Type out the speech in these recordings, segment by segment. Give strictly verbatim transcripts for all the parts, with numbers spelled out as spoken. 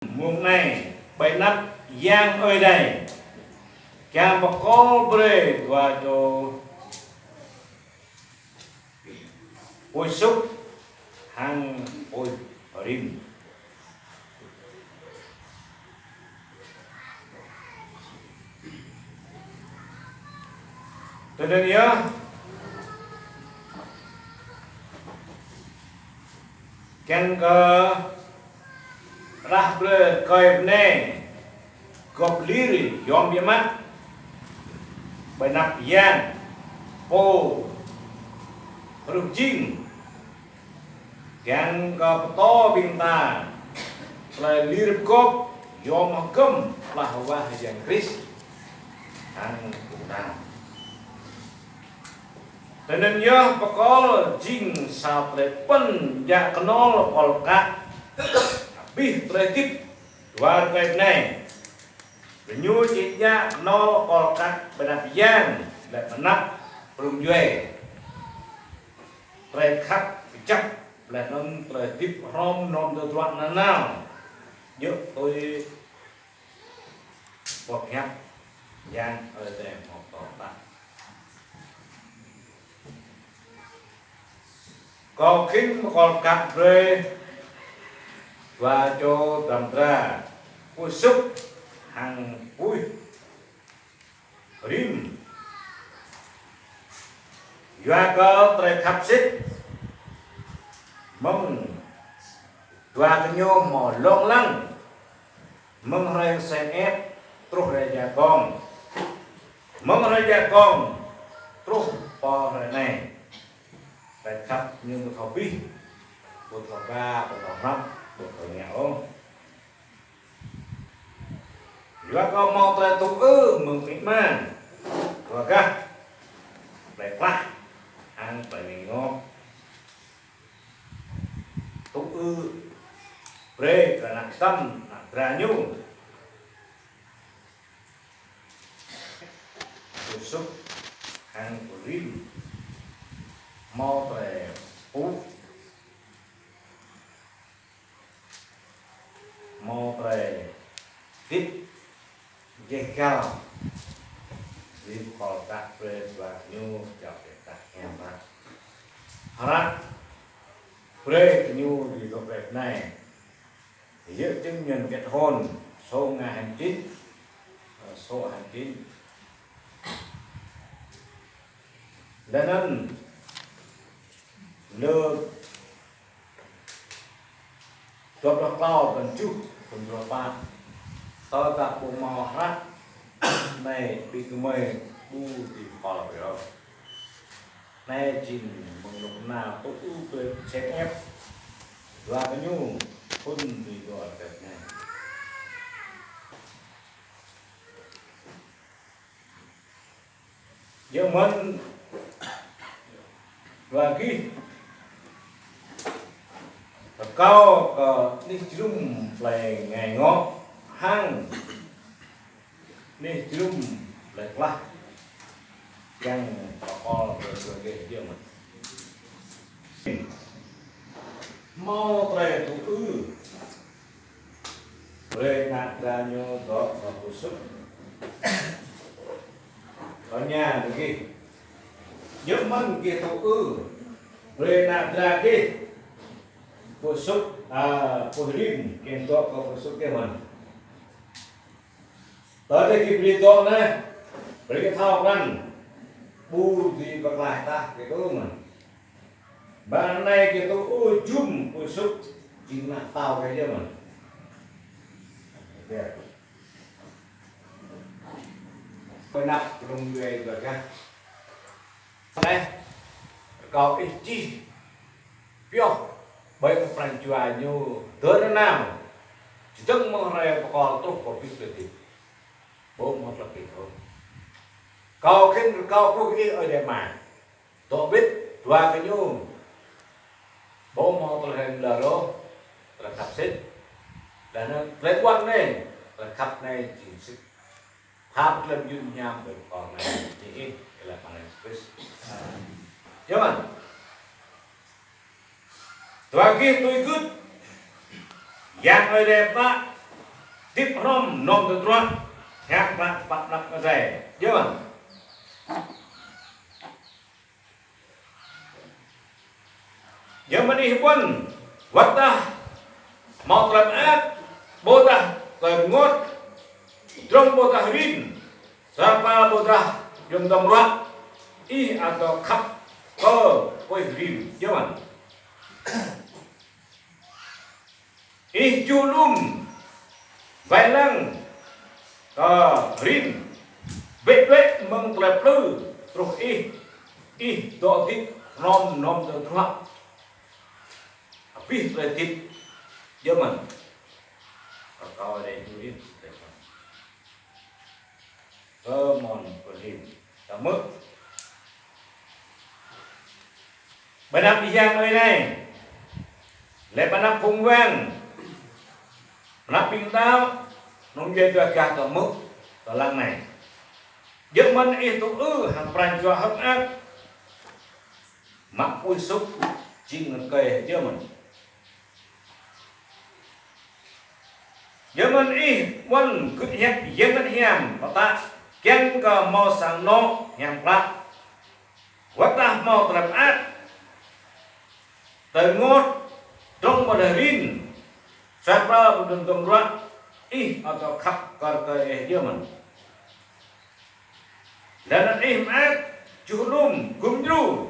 mông anai ƀơi anăp Yang Ơi Adai, kiăng pơkŏl brơi dua čô Pui Sŭk hăng Pui Rim. Tui anŭn yơh, kiăng kơ rah brơi rơkơi bơnai gŏp lir yom biă mă ƀơi anăp Yang Pô hruh jing, kiăng kơ pơtô ƀing ta tơlơi lir gŏp yom hơgŏm plah wah Yang Krist hăng ƀing ta. Tui anŭn yơh pơkŏl jing sa tơlơi pơ̆n djă kơnol pơkŏl kă abih tơlơi hơdip dua rơkơi bơnai. Gơñu či djă kơnol pơkŏl kă ƀơi anăp Yang, laih anăp pơrŭng djuai. Tơlơi khăp kơjăp, laih anŭn tơlơi hơdip hrŏm hơnơ̆m tơdruă nanao. Djơ̆ tui boh hiăp Yang Ơi Adai hmâo pơtô pă. Kâo khĭn pơkŏl kă brơi dua čô dram dra, Pui Sŭk hăng Pui Rim. Yua kơ tơlơi khăp sĭt mơ̆ng dua gơñu hmâo lông lăng, mơ̆ng hrơi sem ĕp truh hrơi djă gông, mơ̆ng hrơi djă gông truh pơ hrơi anai. Tơlơi khăp ñu ƀu thâo abih, ƀu thâo ba, ƀu thâo hrăp, ƀu thâo ngă ôh. Yua kơ hmâo tơlơi tŭ ư mơ̆ng amĭ ama, dua gah, tơlơi klah hăng tơlơi ngă ngŏ. Tŭ ư brơi kơ ană tăm, ană dra ñu. Pui Sŭk hăng Pui Rim hmâo tơlơi pŭ, hmâo tơlơi hơdip djơ̆ găl, ƀing pơkŏl kă brơi dua gơñu, čŏk kơ ta hiam hră. Hră brơi gơñu ƀu dŏ ƀơi anai. Giấy chứng nhận kết hôn, số ngày hành chính, ờ, số hành chính. Laih anŭn lơ dua pluh klâo blan tơjuh, blan dua pluh pă. Tơdah ƀu hmâo hră anai, ƀing gơmơi ƀu dưi pơkŏl brơi ôh. Anai jing mơ̆ng anŏ ană tŭ ư brơi sem ĕp dua gơñu, phŭn ƀing dua rơkơi anai. Yua mơ̆n dua gih rơkâo kơ anih jơnum tơlơi ngai ngŏ hăng anih jơnum tơlơi klah, kiăng pơkŏl brơi dua gih yơh mơ̆n. Hmâo tơlơi tŭ ư brơi ană dra ñu dŏ kơ Pui Sŭk. Kơ ñu dơ̆ng gih. Yua mơ̆n gih tŭ ư brơi ană dra gih Pui Sŭk, a, Pui Rim, kiăng dŏ kơ Pui Sŭk gih mơ̆n. Tơdah gih brơi dŏ anai, brơi gih thâo krăn, ƀu dưi pơklaih tah gih tŭ ư mơ̆n. Ƀơi anai gih tŭ ư jum Pui Sŭk jing ană tao gih yơh mơ̆n. Ƀơi anăp pơrŭng djuai dua gah. Anai, rơkâo ih čih pioh ƀơi pran jua ñu dơ̆ nanao. Čơdơ̆ng mơ̆ng hrơi pơkŏl truh pơ abih tơlơi hơdip. Ƀu hmâo tơlơi hơdip ôh. Kâo khĭn rơkâo kơkuh kơ ih Ơi Adai Ama. Dŏ bĭt dua gơñu. Ƀu hmâo tơlơi hơnơ̆ng lơ ôh, tơlơi khăp sĭt. Laih anŭn tơlơi ƀuăn anai, tơlơi khăp anai jing sĭt. Pha tơlơi mơyun hiam ƀơi pơkŏl anai, jing ih, ih laĭ amăng anăn Yêsu Krist. Yua mơ̆n. Dua gih tui gưt Yang Ơi Adai Ama, Hơdip hrom hơnum tơdruă, hiam klă tơpă anăp Ơi Adai. Yơh mơ̆n. Yơh mơ̆n ih ƀuăn, wơ̆t tơdah hmâo tơlơi mơak, ƀôdah tơlơi rơngot, drŏng ƀôdah rin, sa pă ƀôdah yôm dŏm ruă, ih ăt dŏ khăp kơ puih rin. Yơh mơ̆n. Ih čuh lum, wai lăng kơ rin, bĕ đuaĭ mơ̆ng tơlơi plư, truh ih, ih dŏ hơdip hrom hơnum tơdruă, abih tơlơi hơdip. Yơh mơ̆n. Rơkâo Ơi Adai čuh rin. Kơ mơ̆n pơhlim. Ta hmư̆. Ƀơi anăp Yang Ơi Adai. Lĕ ƀơi anăp phung wang. Ƀơi anăp ƀing đaŏ. Nung djuai dua gah ta hmư̆. Ta lăng anai. Yơh mơ̆n ih tŭ ư hăng pran jua hơ̆k mơak. Mă apui sŭk jing rơkơi yơh mơ̆n. Yơh mơ̆n ih ƀuăn gưt hiăp Yang Bơngăt Hiam pơtă kiăng kơ hmâo sang anŏ hiam klă. Wơ̆t tơdah hmâo tơlơi mơak, tơlơi rơngot, drŏng ƀôdah rin, sa pă ƀôdah dŏm ruă, ih ăt dŏ khăp kơ rơkơi ih yơh mơ̆n. Laih anŭn ih mơak, čuh lum, gum djru,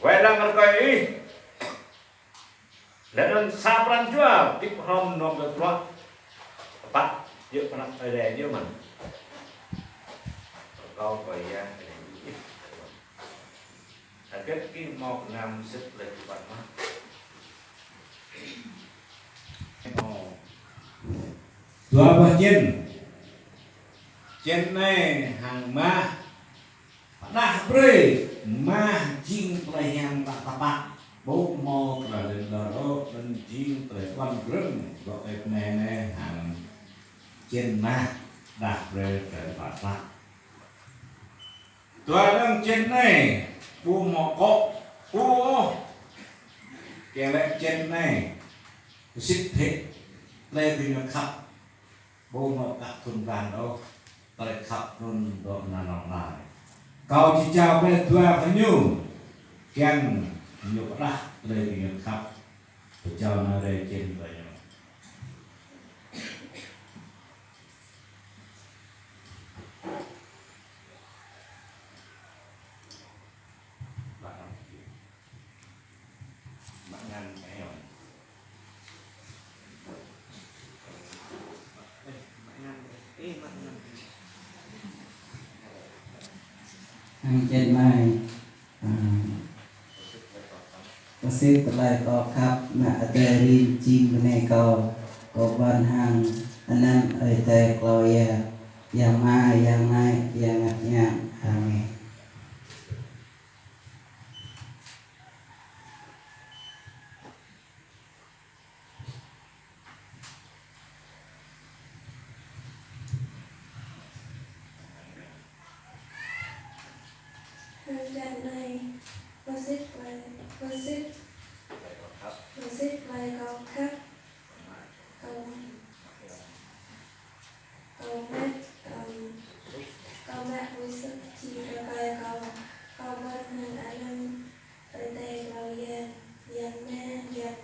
wai lăng rơkơi ih. Laih anŭn sa pran jua hơdip hrom hơnum tơdruă, tơpă yơh pơ anăp Ơi Adai yơh mơ̆n. Rơkâo kơ Yang Ơi Adai ih. Hơget kih hmâo gơnam sĭt laih kơ ƀing mă. Dua boh čin. Čin anai hăng mah. Pơdah brơi mah jing tơlơi hiam klă tơpă. Ƀu hmâo tơlơi lin đor ôh, anŭn jing tơlơi ƀuăn grơ̆ng, dŏ tơlơi anai anai hăng čin mah pơdah brơi tơlơi klă tơpă. Dua dơ̆ng čin anai, ƀu hmâo akŏ, ƀu ôh. Kiăng lĕ čin anai, sĭt hĭ, tơlơi kơ ñu khăp. Ƀu hmâo kăk thun blan ôh, tơlơi khăp anŭn dŏ nanao anai. Kâo či jao brơi dua kơ ñu, kiăng ñu pơdah tơlơi kơ ñu khăp. Pơjao nao rai čin brơi ñu. Hăng čin anai, a, kơsĭt tơlơi kâo khăp mă adai rin jing bơnai kâo, kâo ƀuăn hăng anăn Ơi Adai klâo yơh, Yang Ama, Yang Anai, Yang Bơngăt Hiam. Amen. Hăng čin anai, kơsĭt tơlơi, kơsĭt, kơsĭt tơlơi kâo khăp, kâo, kâo mă, ưm, kâo mă apui sŭk jing rơkơi kâo, kâo ƀuăn hăng anăn Ơi Adai klâo yơh, Yang Ama, Yang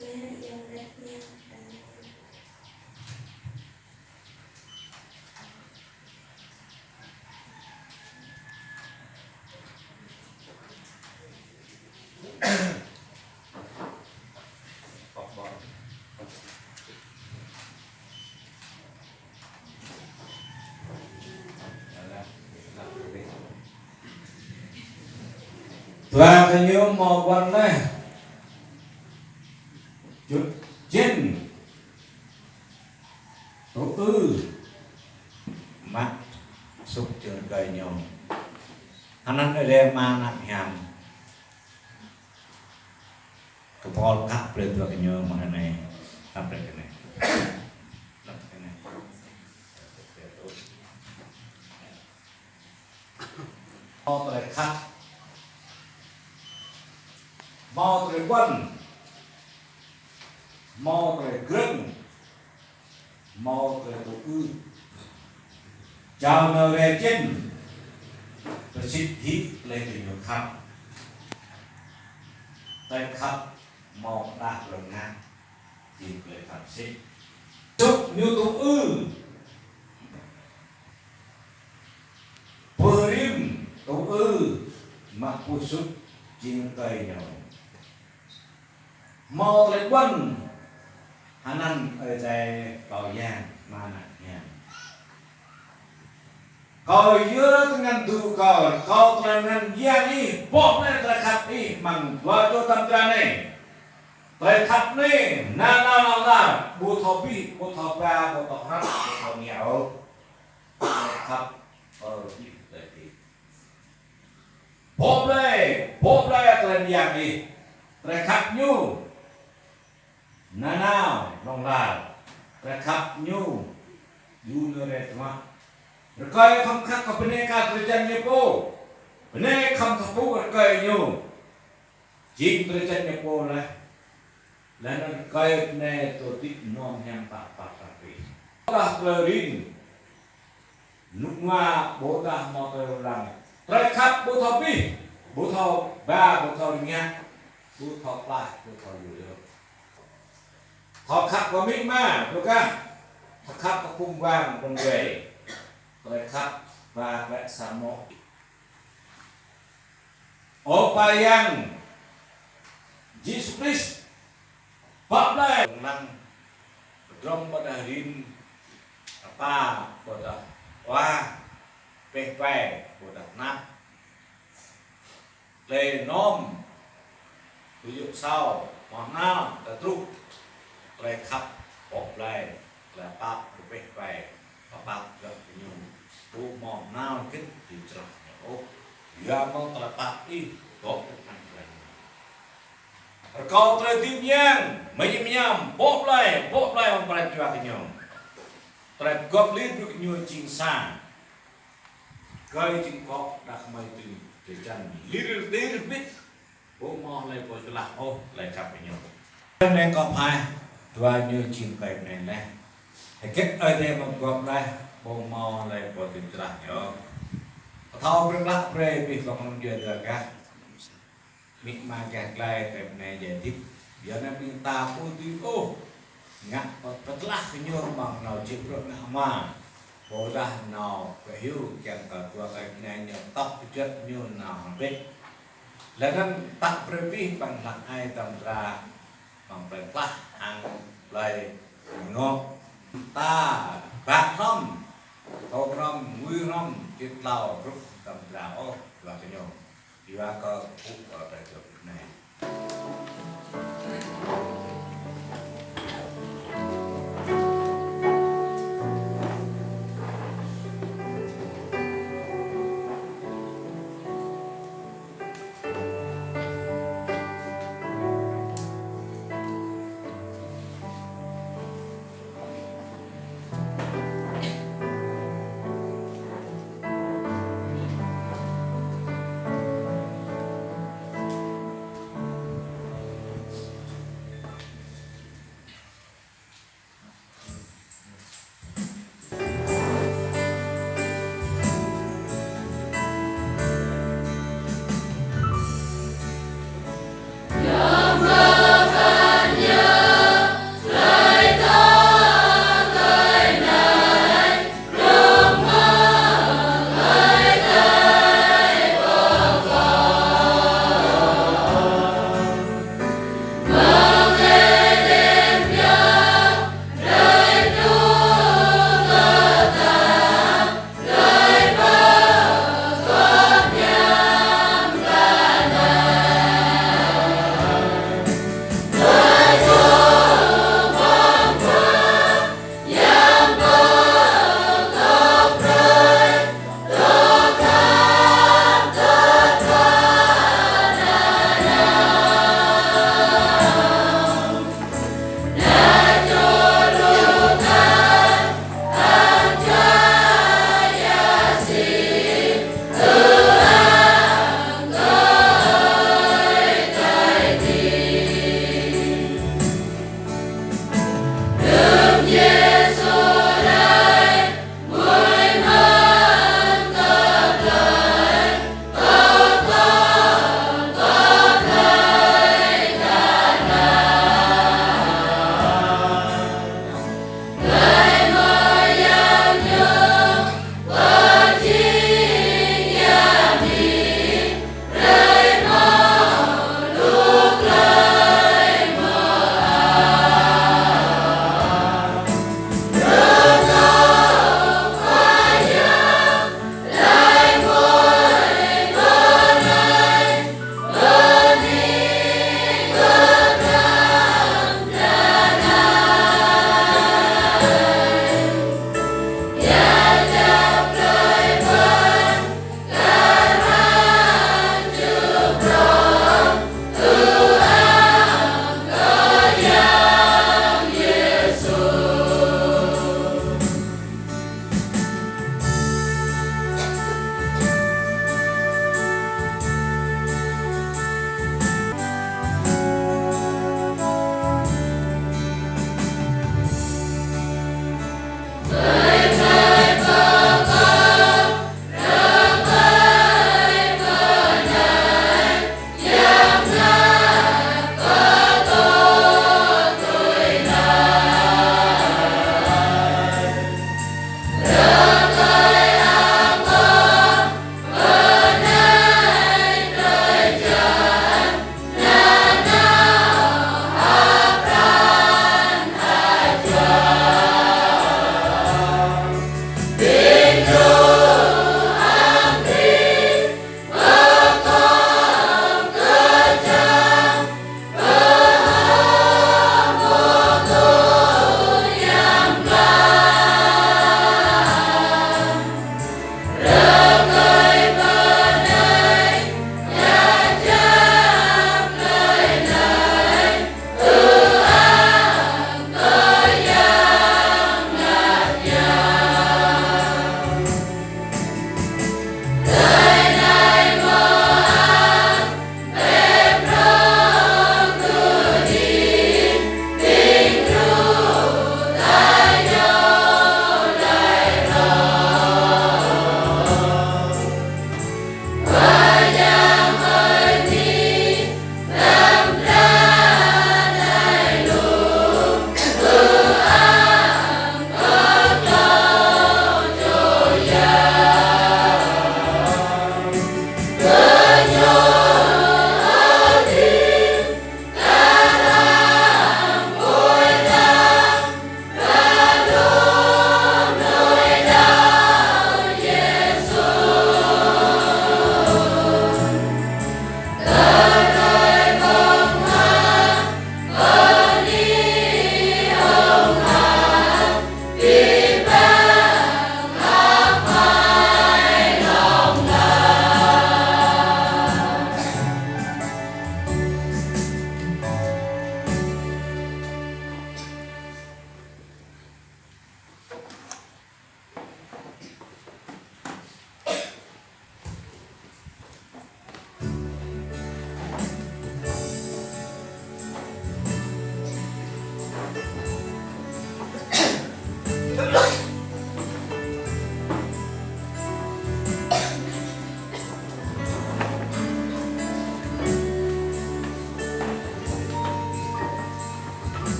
Anai, Yang Bơngăt Hiam. Amen. Dua kơ ñu hmâo ƀuăn laih. Čut čin. Tŭ ư. Mă sŭk jing rơkơi ñu. Anăn Ơi Adai Ama, Ană Hiam. Kơpol khăp brơi dua kơ ñu mơ̆ng anai. Khăp brơi kơ anai. Khăp brơi kơ anai. Hmâo tơlơi khăp. Hmâo tơlơi ƀuăn. Hmâo tơlơi grơ̆ng. Hmâo tơlơi tŭ ư. Jao nao rai jing. Pơsĭt hĭ tơlơi gơñu khăp. Tơlơi khăp hmâo đah lŏng ngă. Jing tơlơi khăp sĭt. Sŭk ñu tŭ ư. Pơrĭm tŭ ư. Mă puh sŭk jing tơlơi ñu. Hmâo tơlơi ƀuăn. Hơnăn Ơi Adai Pô Yang Ama Ană Hiam. Kâo yua tơngan tŭ kâo, kâo tơlơi anăn Yang Ih, bŏ blai tơlơi khăp Ih amăng dua čô tơm čô anai. Tơlơi khăp anai, nanao hlŏng lar, ƀu thâo abih, ƀu thâo ba, ƀu thâo hrăp, ƀu thâo ngă ôh. Tơlơi khăp, ơ, abih tơlơi abih. Bŏ blai, bŏ blai tơlơi Yang Ih. Tơlơi khăp Ñu nanao hlŏng lar. Tơlơi khăp Ñu djru nao rai tơnap. Rơkơi khŏm khăp kơ bơnai kar drơi jan ñu pô. Bơnai khŏm thâo pŭ rơkơi Ñu. Jing drơi jan ñu pô laih. Laih anŭn rơkơi bơnai tơdit nŏm hiam pă pă pă pih. Ƀôdah tơlơi rin. Rơnŭk rơnua ƀôdah hmâo tơlơi lăng. Tơlơi khăp ƀu thâo abih, ƀu thâo ba, ƀu thâo rơngiă, ƀu thâo plah, ƀu thâo lu lu. Thâo khăp kơ amĭ ama, ƀôdah thâo khăp kơ phung wang rŏng wai. Tơlơi khăp ba klĕ samơ̆. Ơ Khua Yang Yêsu Krist, bŏ blai lăng, pơdrŏng ƀôdah rin, rơpa ƀôdah wa, peh pai ƀôdah tơnap. Tơlơi nŏm, ƀu djơ̆ pơsao, hmâo nao, tơlơi truh, tơlơi khăp, bŏ blai, tơlơi pap, peh pai, pơpap gah gơñu. Ƀu hmâo nao git tui črah ñu ôh. Yua mơ̆ng tơlơi pap Ih, dŏ tui anăn tơlơi. Rơkâo tơlơi dưi mơyang, mơñum mơñam, bŏ blai, bŏ blai amăng pran jua gơñu. Tơlơi pơgop lir brơi gơñu jing sa. Rơkơi jing kŏ đah kơmơi tui drơi jan. Lir rơtir rơbit. Ƀu hmâo hlơi pô čơlah ôh, hlơi čăp gơñu. Anai kâo pơhaih, dua ñu jing rơkơi bơnai laih. Hơget Ơi Adai mă pơgop laih, ƀu hmâo hlơi pô tui čơlah ñu. Pơthâo brơi klă brơi abih bang rŏng djuai dua gah. Amĭ ama gah glai, rơkơi bơnai djai hơdip. Yua anŭn ƀing ta ƀu dưi ôh ngă pơ-, pơčơlah gơñu amăng nao jing bruă ngă hmua. Ƀôdah nao pơhiu kiăng kơ dua rơkơi bơnai ñu tŏk pơjuăt ñu nao hăng pĭt. Laih anŭn tă brơi abih bang hlăk ai tơm dra, bang plei plah hăng plei ngŏ. Ta bă hrŏm, thâo hrŏm, ngui hrŏm, či tlao truh tơm dra ôh, dua gơñu. Yua kơ pŭ kơ tơlơi dŏ anai.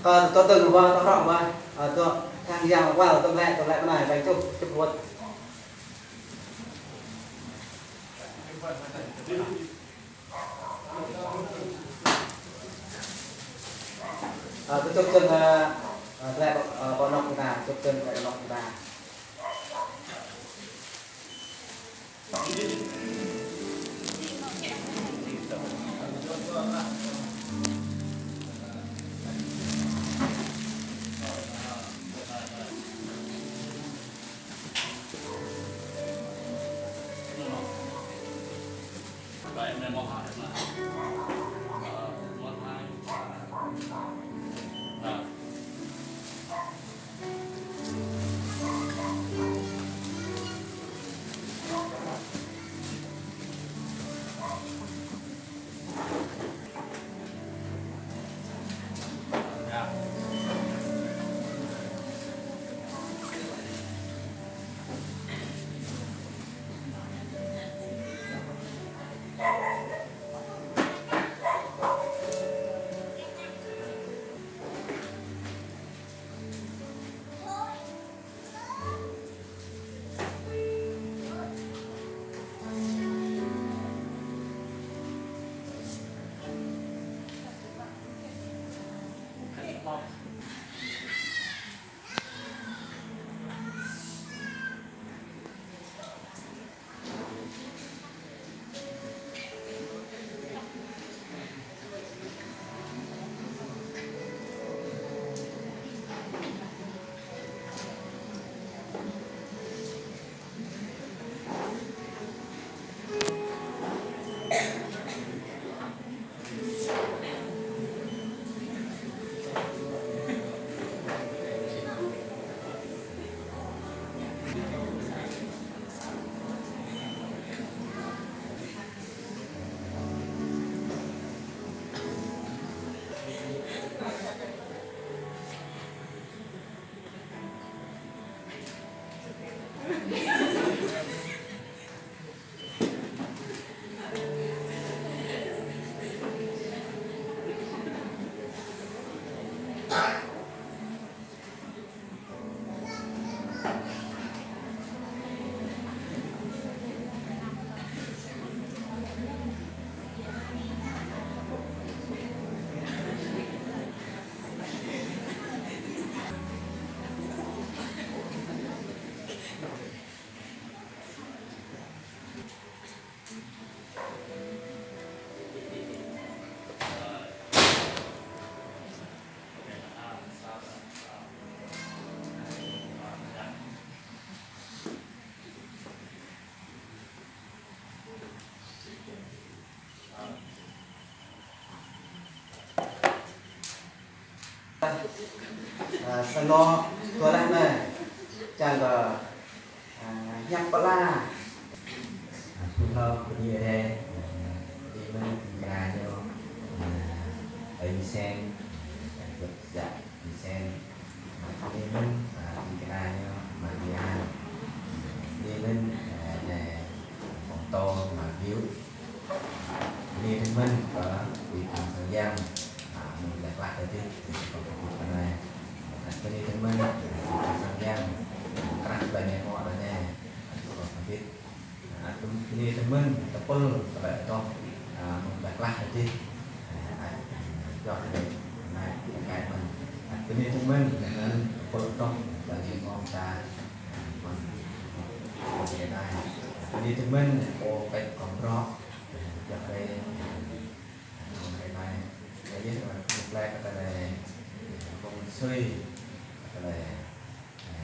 Ơ, tơ tơ wa, tơ hrŏ wa. Ơ, tơ thang yang wa, tơ lĕ, tơ lĕ bơnai, bai čuh, čuh wơ̆t. Ơ, tơ čuh čơ̆ng, ơ, ơ, tơ lĕ, ơ, pơ anŏ ta, čuh čơ̆ng pơ anŏ ta. Ơ, sang anŏ, tơlơi anai, čang kơ, ơ, hiăp pơala. Ơ, phung hlâo, bơni rai, ơ, bơni mơ̆n, bơni rai ñu, ơ, ơi Sen, ơ, Sen, ơ, bơni mơ̆n, ơ, bơni rai ñu, Maria, bơni mơ̆n, ơ, ơi Phong Tô, Maviu, bơni dơ̆ng mơ̆n kơ ƀing sang yang, ơ, mơ̆ng tơlơi klah tơdơi, kơ ƀing anai. Ơ, bơni dơ̆ng mơ̆n kơ ƀing sang yang, krah tơlơi anai, mơ̆ng tơlơi anai, kơ ƀing, ơ, bơni dơ̆ng mơ̆n, tơpul tơlơi tŏh, ơ, mơ̆ng tơlơi klah tơdơi, ơ, ơ, yua kơ anai, anai, tơkai mơ̆n. Ơ, bơni dơ̆ng mơ̆n, dơ̆ng mơ̆n, tơpul tŏh, tơlơi anai, mơ̆ng ta, ơ, mơ̆ng, mơ̆ng tơlơi anai. Bơni dơ̆ng mơ̆n, pô pĕč kông brŏk, ơ, yua kơ anai, Ơ, mơ̆ng hrơi anai, ơ, yơh, ơ, mơ̆ng tơlơi kơ tơlơi, ơ, mơ̆ng sui, kơ tơlơi, ơ,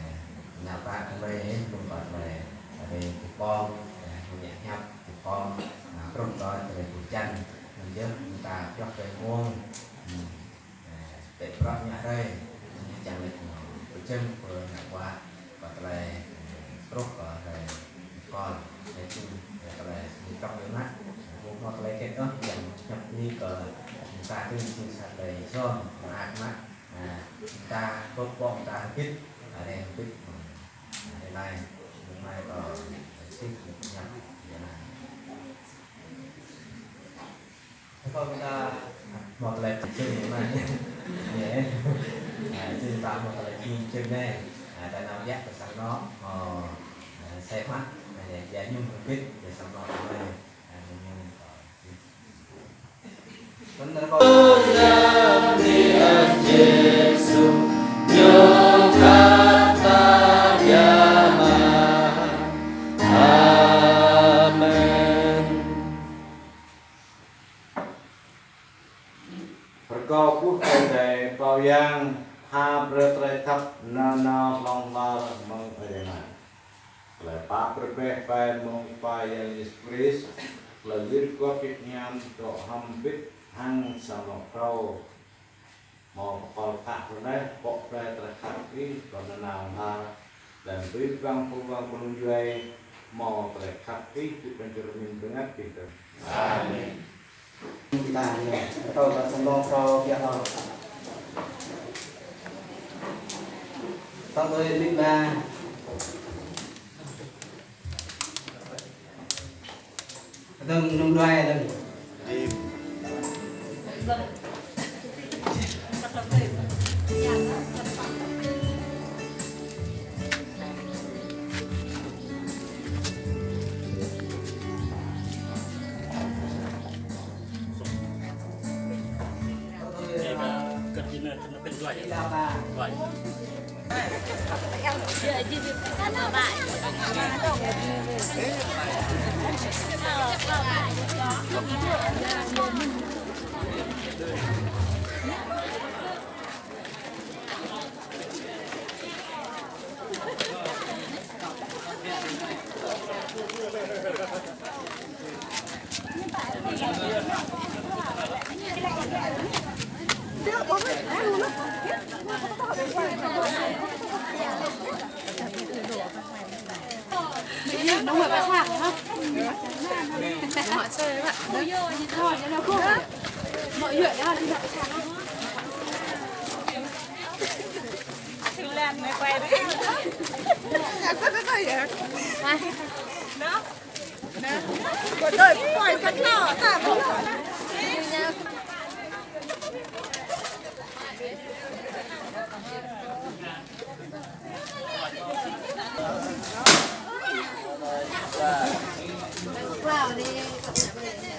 nao pă tơlơi, ơ, mơ̆ng kơ tơlơi, tơlơi kơpong, ơ, mơ̆ng ñă hiăp kơpong, ơ, krŭng kơ tơlơi kơčan, mơ̆ng yơh, mơ̆ng ta pioh tơlơi mơ̆ng, ơ, tơlơi prăp ñă hrơi, mơ̆ng čang lĕ, ơ, pơjing pơ nao pă, kơ tơlơi, ơ, truh kơ tơlơi kol, tơlơi čun, tơlơi ñu trŏ yơh mă. Ƀu hmâo tơlơi hơget ôh, yang hiăp anai kơ ta tui tui sa tơlơi yom, mơak mă. Ơ, ta bơ̆ ƀơ̆ng ta hơbĭt, ơ, rơbĭt. Ơ, ră anai, ră anai kơ, ơ, sĭt ñu hiăp, yơh anai. Thôi, ta hmâo tơlơi pơjing anai. Yơh. À, jing ta hmâo tơlơi pơjing anai. À, ta nao yă pơ sang anô̆. Ơ, à, sai mă. À, yă, yă ñu hơbĭt, yă sang anô̆ anai. À, ñu, ñu, ơ, Ơ Yêsu, ñu khăp ta biă mă. Amen. Rơkâo kơ Ơi Adai Pô Yang pha brơi tơlơi khăp nanao hlŏng lar mơ̆ng Ơi Adai. Tơlơi pap rơbeh bai mơ̆ng Khua Yang Yêsu Krist, tơlơi lir gop hiam dŏ hơbĭt hăng samơ̆ phrâo. Hmâo pơkŏl pơkă rơneh, pŏk brơi tơlơi khăp Ih, kơ nanao hlŏng lar, lăm abih bang pô bang pơlung djuai, hmâo tơlơi khăp Ih, tui pơčơrmin bơngăt Ih. Amen. Ƀing ta anai, rơkâo ta sơnong phrâo biă hlâo. Tŏng tui ƀing ta. Dơ̆ng nung đuaĭ dơ̆ng.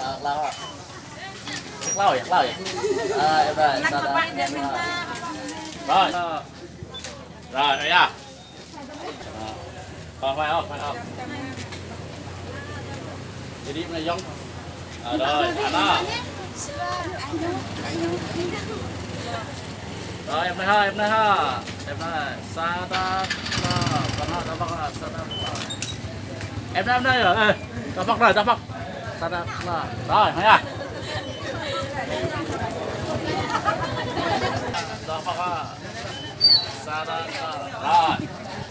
Hlâo, hlâo. Hlâo yơh, hlâo yơh. Ơ, em ơi, sao đó? Rồi. Rồi, rồi nha. Ờ, khoan, khoan, khoan. Jadi, em ơi, Yong. Ờ, rồi, Ana. Rồi, em ơi ha, em ơi ha. Em ơi, sa ta, ta, ta, ta, ta, ta, ta, ta. Em ơi, em ơi, ơ, ta bật rồi, ta bật. Sa ta, ta. Rồi, hả? Ta bật ha. Sa ta, ta. Rồi.